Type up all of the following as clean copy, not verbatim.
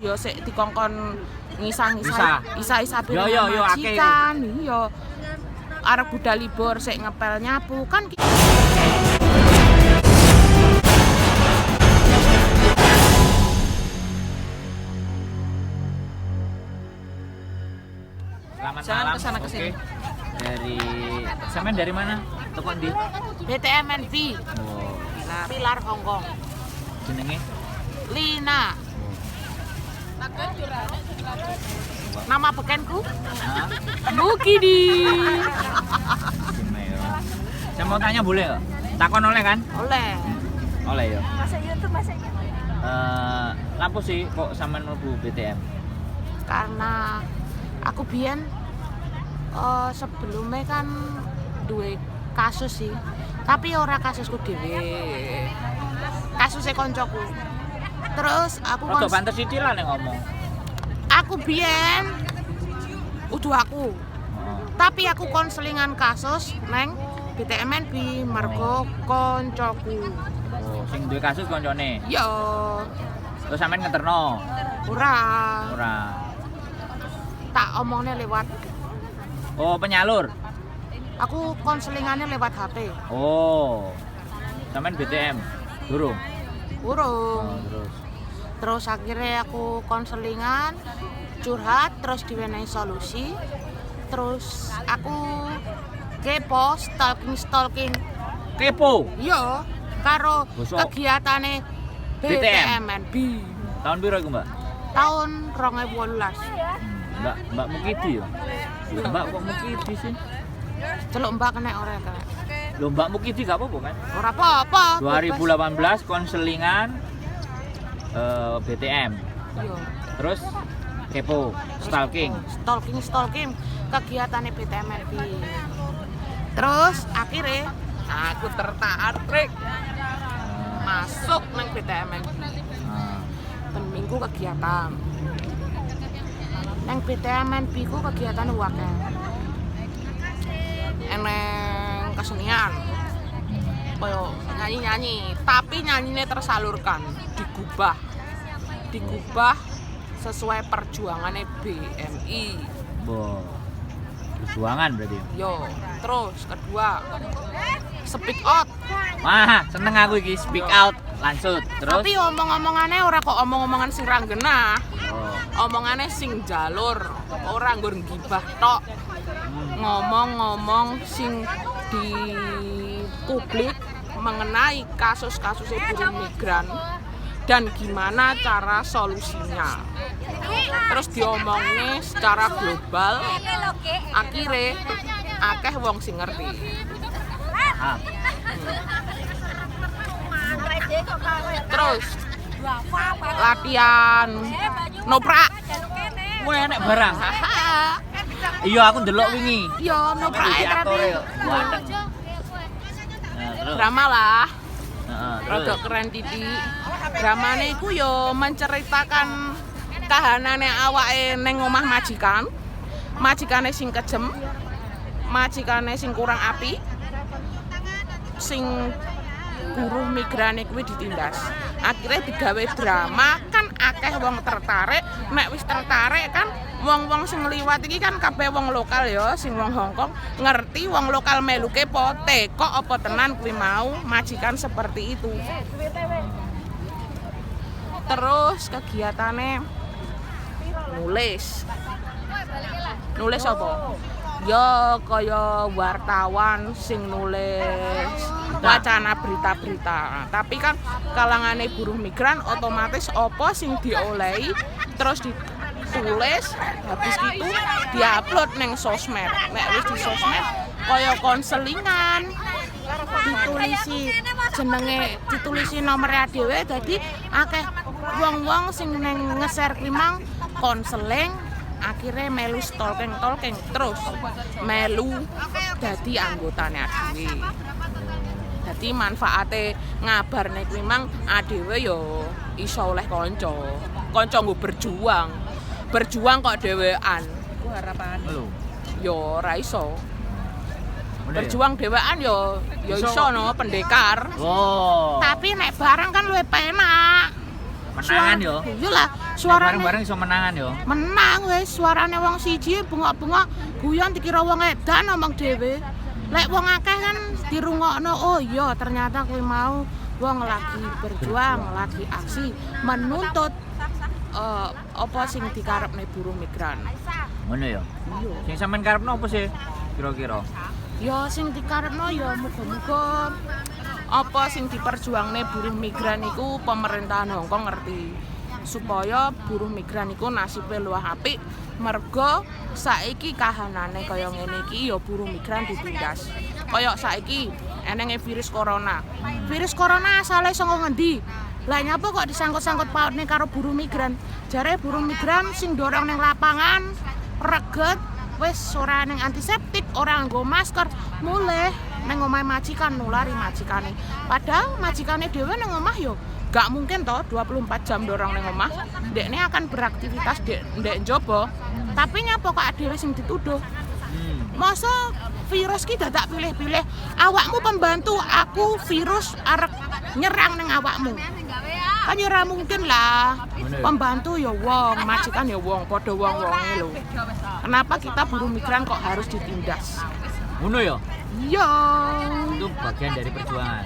Yo sik dikongkon ngisah-ngisah, isah-isah Yo, yo, yo, akeh iku. majikan, iya. Arep budal libur sik ngepel nyapu kan. Selamat Jangan malam. kesana kesini. Oke. Dari sampean dari mana? Teko ndi? BTMNB, Oh, Pilar Hong Kong. jenenge? Lina. Nama bekenku Hah? Mukidi. Gimana ya? Saya mau tanya boleh nggak? Takon oleh kan? Oleh. Oleh ya. Masa YouTube, masa YouTube. Lapo sih kok sampean mlebu BTM? Karena aku biyen sebelumnya kan duwe kasus sih. Tapi ora kasusku dhewe. Kasusnya koncoku. Terus aku Rada banter sithik lah nek ngomong. Aku biyen udu aku. Heeh. Tapi aku konselingan kasus neng BTMNB mergo koncoku. Oh, sing duwe kasus koncone. Yo, Terus sampean ngeterno? Ora. Ora. Tak omongne lewat Oh, penyalur. Aku konselingannya lewat HP. Oh. Sampean BTM. Durung. Urung. Oh, terus. Terus akhirnya aku konselingan, curhat, terus diwenehi solusi. Terus aku kepo stalking-stalking. Kepo. Yo, karo Bosok. kegiatane BTM. BTMNB Tahun piro iku, Mbak? tahun 2018. Mbak, Mbak Mukidi ya? Mbak kok Mukidi sih? Celuk Mbak kena ora kena. Loh, Mbak Mukidi gak apa-apa kan? Ora apa-apa. 2018 konselingan BTM. Yo. Terus kepo, stalking. Stalking stalking kegiatane BTMNB. Terus akhirnya aku tertarik masuk nang BTMNB. Ah. Ben minggu kegiatan. Nang BTMNB ku kegiatan akeh. Eneng kesenian. Koyo nyanyi-nyanyi, tapi nyanyine tersalurkan, digubah. Digubah sesuai perjuangannya BMI. Bo. Perjuangan berarti. Yo, terus kedua speak out. Wah, seneng aku iki speak out. Lanjut. Terus. Tapi omong-omongannya ora kok omong-omongan sing ra genah. Oh. Omongane sing jalur, ora nggur gibah tok. Ngomong-ngomong sing di publik mengenai kasus-kasus buruh migran dan gimana cara solusinya. Terus diomongne secara global, akhirnya akeh wong sing ngerti. Paham. Terus latihan noprak. Wah, enek barang. Iya, aku ndelok wingi. Yo noprak Jadi tapi aktore kok. Ganteng. Nah, terus. drama lah. Heeh, terus. Rada keren titik. Dramane iku yo menceritakan kahanane awake ning omah majikan. Majikane sing kejem, majikane sing kurang api, sing buruh migrane kuwi ditindas. Akhirnya digawe drama kan akeh wong tertarik, nek wis tertarik kan wong-wong sing liwat iki kan kabeh wong lokal ya, sing wong Hong Kong ngerti wong lokal melu kepo, tekok apa tenan kuwi mau majikan seperti itu. Terus kegiatane nulis. Nulis apa? Ya kaya wartawan sing nulis wacana berita-berita. Tapi kan kalangane buruh migran otomatis apa sing diolehi terus ditulis habis itu diupload neng sosmed. Nek wis di sosmed kaya konselingan ditulisi jenenge, ditulisi nomere dhewe, dadi akeh wong-wong sing neng nge-share kuwi mang konseling, akhirnya melu stalking-stalking terus melu dadi anggotane dhewe. Dadi manfaate ngabarne kuwi mang adewe ya iso oleh kanca. Kanca nggo berjuang. Berjuang kok dhewean. Ku harapan. Lho. Ya ora iso. Bener ya? Berjuang dhewean ya ya Iso. iso no pendekar. Oh. Tapi nek barang kan luwih penak. Menangan yo. Iya lah, Suarane Bareng-bareng iso menangan yo. Menang wis, suarane wong siji bengok-bengok guyon dikira wong edan ngomong dhewe. Lek wong akeh kan dirungokno, oh iya ternyata kuwi mau wong lagi berjuang, lagi aksi menuntut apa sing dikarepne buruh migran. Ngono ya. Iya. Sing sampean karepno apa sih kira-kira? Ya sing dikarepno ya muga-muga apa sing diperjuangne buruh migran iku pemerintahan Hong Kong ngerti supaya buruh migran iku nasibe luwih apik, mergo saiki kahanane kaya ngene iki ya buruh migran ditindas. Kaya saiki enenge virus corona. Virus corona asale saka ngendi? Lah nyapa kok disangkut-sangkut pautne karo buruh migran? Jare buruh migran sing dorong ning lapangan reget wis ora ning antiseptik, ora nganggo masker, mulih ning omahe majikan nulari majikane. Padahal majikane dhewe ning omah yo gak mungkin toh 24 jam dorong ning omah. Ndekne akan beraktivitas dek ndek njaba. Tapi nyapa kok dhewe sing dituduh? Masa virus ki dadak pilih-pilih, awakmu pembantu, aku virus arep nyerang ning awakmu. Kan ya ora mungkin lah. Bener. Pembantu ya wong, majikan ya wong, padha wong-wonge lho. Kenapa kita buruh migran kok harus ditindas? Ngono ya. Iya. Itu bagian dari perjuangan.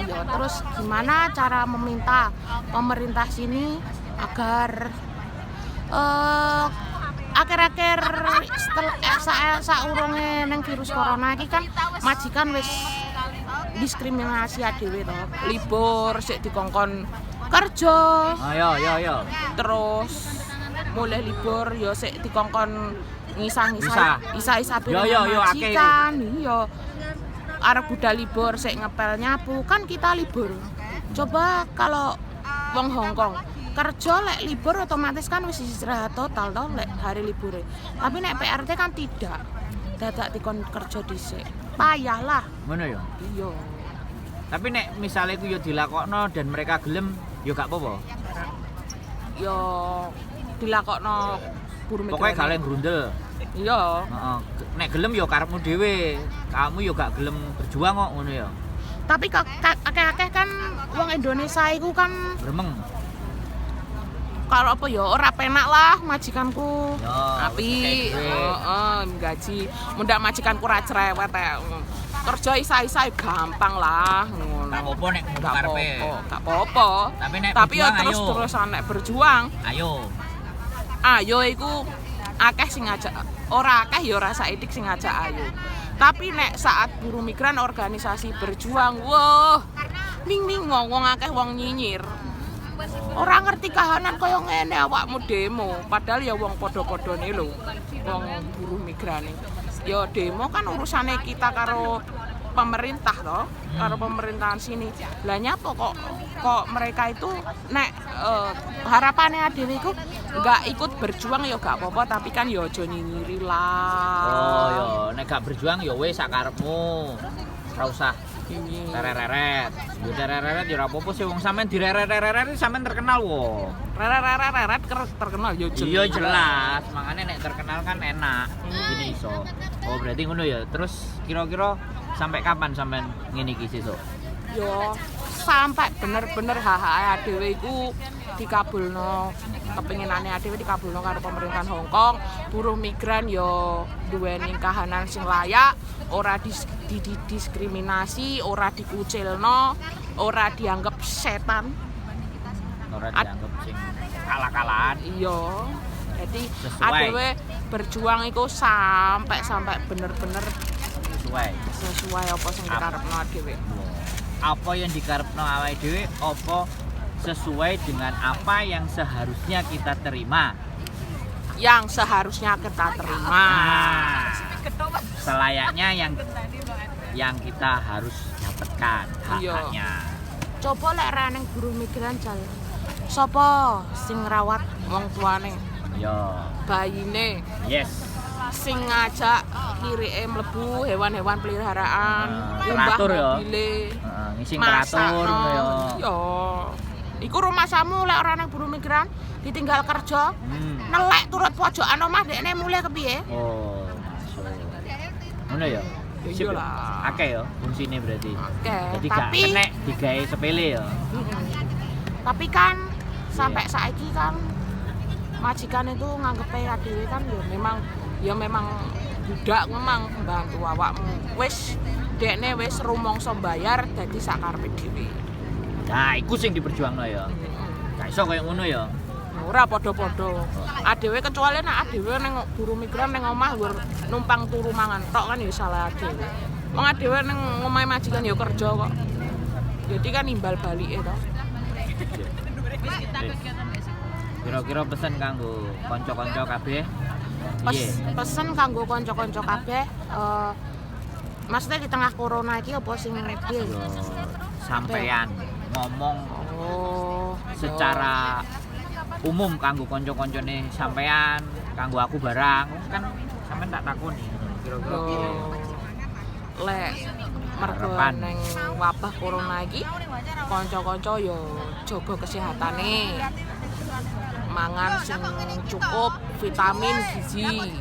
Ya, terus gimana cara meminta pemerintah sini agar akhir-akhir setelah saurunge neng virus corona iki kan majikan wis diskriminasi dhewe to. Libur sik dikongkon kerja, Ayo, yo yo. Terus mulai libur ya sik dikongkon Ngisah. ngisah-ngisah, isah-isah Yo, yo, yo, akeh iku. majikan. Iya. Arep budal libur sik ngepel nyapu, kan kita libur. Coba kalau wong Hong Kong kerja lek libur otomatis kan wis istirahat total toh lek hari libure. Tapi nek PRT kan tidak. Dadak dikon kerja dhisik. Payah lah. Ngono ya. Iya. Tapi nek misalnya iku yo dilakokno dan mereka gelem, yo gak apa-apa. Yo dilakokno buruh migran. Pokoknya gak grundel. Iya. Heeh. Nek gelem yo karepmu dhewe. Kamu yo gak gelem berjuang kok ngono ya. Tapi akeh-akeh kan wong Indonesia iku kan Gremeng. Kalau apa ya ora penak lah majikanku. Yo, Api, wis kayak duit. Heeh, gaji. Mundak majikanku ra cerewet ya. Kerja isa-isa gampang lah ngono. Gak apa-apa nek ngono Gak karepe. apa-apa, gak apa-apa. Tapi nek Tapi ya berjuang, ayo. terus-terusan nek berjuang, Ayo. Ayo iku akeh sing ngajak, ora akeh ya ora saithik sing ngajak ayo. Tapi nek saat buruh migran organisasi berjuang, wah, ning ning wong wong akeh wong nyinyir. Ora ngerti kahanan kaya ngene awakmu demo, padahal ya wong padha-padhane lho, wong buruh migrane. Ya demo kan urusane kita karo pemerintah toh, karo pemerintahan sini. Lah nyapa kok kok mereka itu nek harapannya dhewe iku nggak ikut berjuang ya gak apa-apa, tapi kan ya aja nyinyiri lah. Oh yo, nek gak berjuang yo wis sak karepmu. Ora usah Nyinyir. tereret. Yo tereret yo ora apa-apa sih, wong sampean direret-reret sampean terkenal wo. Reret-reret terkenal ya jelas. Iya jelas, makanya nek terkenal kan enak. Gini iso. Oh berarti ngono ya. Terus kira-kira sampai kapan sampean ngene iki sesuk? Yo sampai bener-bener hak-hak dhewe iku dikabulno, kepinginane dhewe dikabulno karo pemerintahan Hong Kong, buruh migran yo duweni kahanan sing layak, ora didiskriminasi, ora dikucilno, ora dianggap setan. Ora dianggap sing kalah-kalahan. Iya. Jadi Sesuai. adewe berjuang iku sampai sampai bener-bener Sesuai. Sesuai apa sing dikarepno dhewe. Apa yang dikarepno awake dhewe apa sesuai dengan apa yang seharusnya kita terima. Yang seharusnya kita terima. Nah, selayaknya yang kita harus dapatkan Iya. hak-haknya. Coba lek ra neng buruh migran jal. Sapa sing ngrawat wong tuane, Yo, bayine, yes. Sing ngajak kirike mlebu hewan-hewan peliharaan, Ah, ngumbah teratur ya. mobile, Heeh, ngisi masak. teratur ngono ya. Iya. Iku rumahsamu lek ora nang buruh migran ditinggal kerja, nelek turut pojokan omah dekne mulih kepiye? Oh, masuk. Ngono ya. Ya Sip ya? iyalah. Akeh ya fungsine berarti. Oke, Jadi gak tapi kena digawe sepele ya. Mm-mm. Tapi kan sampai Iya. saiki kan Majikan itu nganggepe dhewe kan ya memang budak, memang pembantu awakmu. Wis dekne wis rumangsa bayar, dadi sakarepe dhewe. Nah, iku sing diperjuangno ya. Gak iso koyo ngono ya. Ora padha-padha. Adewe kecuali nek adewe ning buruh migran ning omah nggur numpang turu mangan tok kan ya salah adewe. Wong adewe ning omahe majikan ya kerja kok. Jadi kan imbal balike to. Wis. Kira-kira pesen kanggo kanca-kanca kabeh? Piye? Pesen kanggo kanca-kanca kabeh, maksudnya di tengah corona iki apa sing piye? Yo, sampean ngomong Oh, secara umum kanggo kanca-kancane sampean, kanggo aku barang, kan sampean tak takoni kira-kira piye? Lek mergo Harapan. neng wabah corona iki kanca-kanca yo jaga kesehatane. Mangan sing cukup, vitamin, gizi.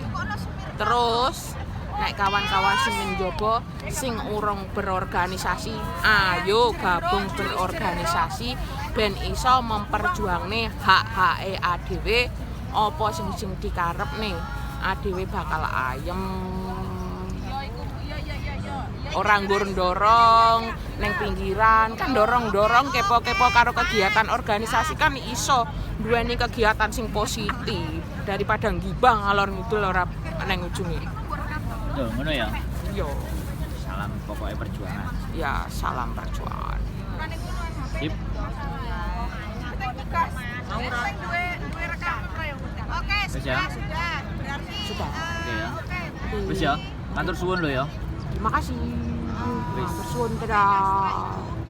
Terus nek kawan-kawan sing ning njaba sing urung berorganisasi, ayo gabung berorganisasi ben iso memperjuangne hak-hake adewe, apa sing sing dikarepne adewe bakal ayem. Ora nggur ndorong neng pinggiran kan, dorong-dorong kepo-kepo karo kegiatan organisasi kan iso duweni kegiatan sing positif daripada gibah ngalor ngidul ora neng ujunge. Tuh, ngono ya. Yo. Salam pokoknya perjuangan. Ya, salam perjuangan. Sip. Oke, Wis ya. sudah. Berarti Sudah. Oke ya. Wis ya. Matur suwun lho ya. Terima kasih. Wis. Matur suwun, dadah.